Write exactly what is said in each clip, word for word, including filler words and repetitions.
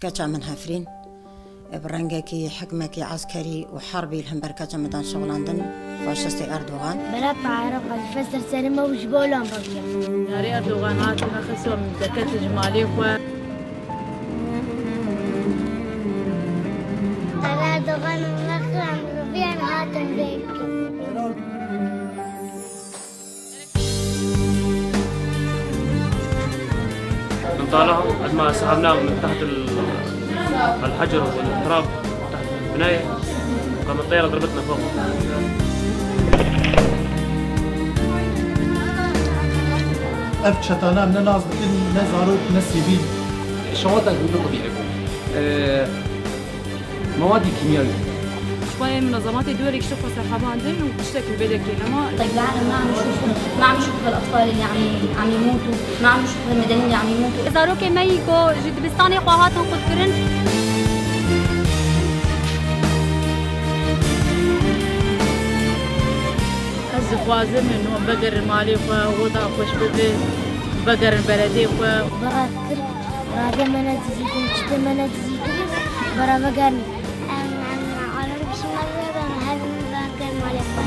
Keça min Hefrîn, bi rengekî hikmekî eskerî û herbî li hember keça min dan şixulandin faşistê Erdogan. Berat Maero, qezîfe ser serê me û ji bo lan bavîya. Yarê Erdogan hat, me xist min derket ji malê xwe. Erdogan, me xist, em roviyan hatin vê. من طالعهم قد ما سحبناهم من تحت ال-، الحجر والتراب، تحت البناية، وقام الطيارة ضربتنا فوق. Ev çetana ne nas dikin, ne zarok, ne sivîl. Şewata gundê xwe dî hebû. Ee, Mewadi kîmyewî. Ji xwe munezematê duwerek ji xwe serxebandin û tiştek li vê derkê nema. طيب، العالم ما عم يشوفهم، ما عم يشوفوا هالأطفال اللي عم ي-، عم يموتوا، ما عم يشوفوا هالمدنيين اللي عم يموتوا. Zarokê me yî ku ji dibistanê xwe hatin qutkirin. Ez dixwazim hûn vegerin malê xwe, oda xweş bibin, vegerin beledê xwe. Bera Tirk, radê me ne dizîtin, çitê me ne dizîtin, bera vegerin. Em, em, alem şima ve ben her gün ben gel malê xwe.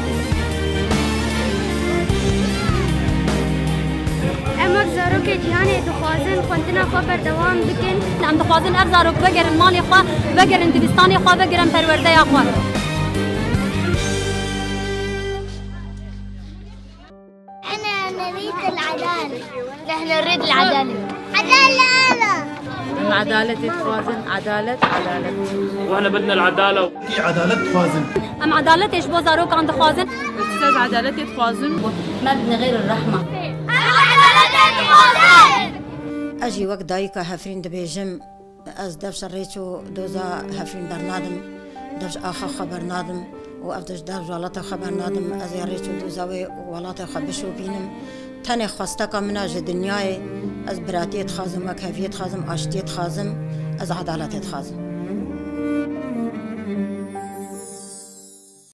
Em wek zarokê cîhanê dixwazin xwendina xwe berdewam bikin. Em dixwazin ev zarok vegerin malê xwe, vegerin dibistanê xwe, vegerin perwerdeya xwe. أنا نريد العدالة. نحن نريد العدالة. عدالة أنا. Em edaletê dixwazin, edalet, edalet. وإحنا بدنا العدالة. Ê edalet dixwazin. Em edaletê ji bo zarokan dixwazin. Siz edaletê dixwazin. ما بدنا غير الرحمة. Ez jî wek dayika Hefrîn dibêjim, ez dev ji rêç û doza Hefrîn bernadim, dev ji axa xwe bernadim û ev dev ji dev ji welata xwe bernadim. Ez ê rêç û doza wê û welata xwe bişopînim. Tenê xwesteka min a ji dinyayê, ez biratiyê dixwazim, wekheviyê dixwazim, aştiyê dixwazim, ez edaletê dixwazim.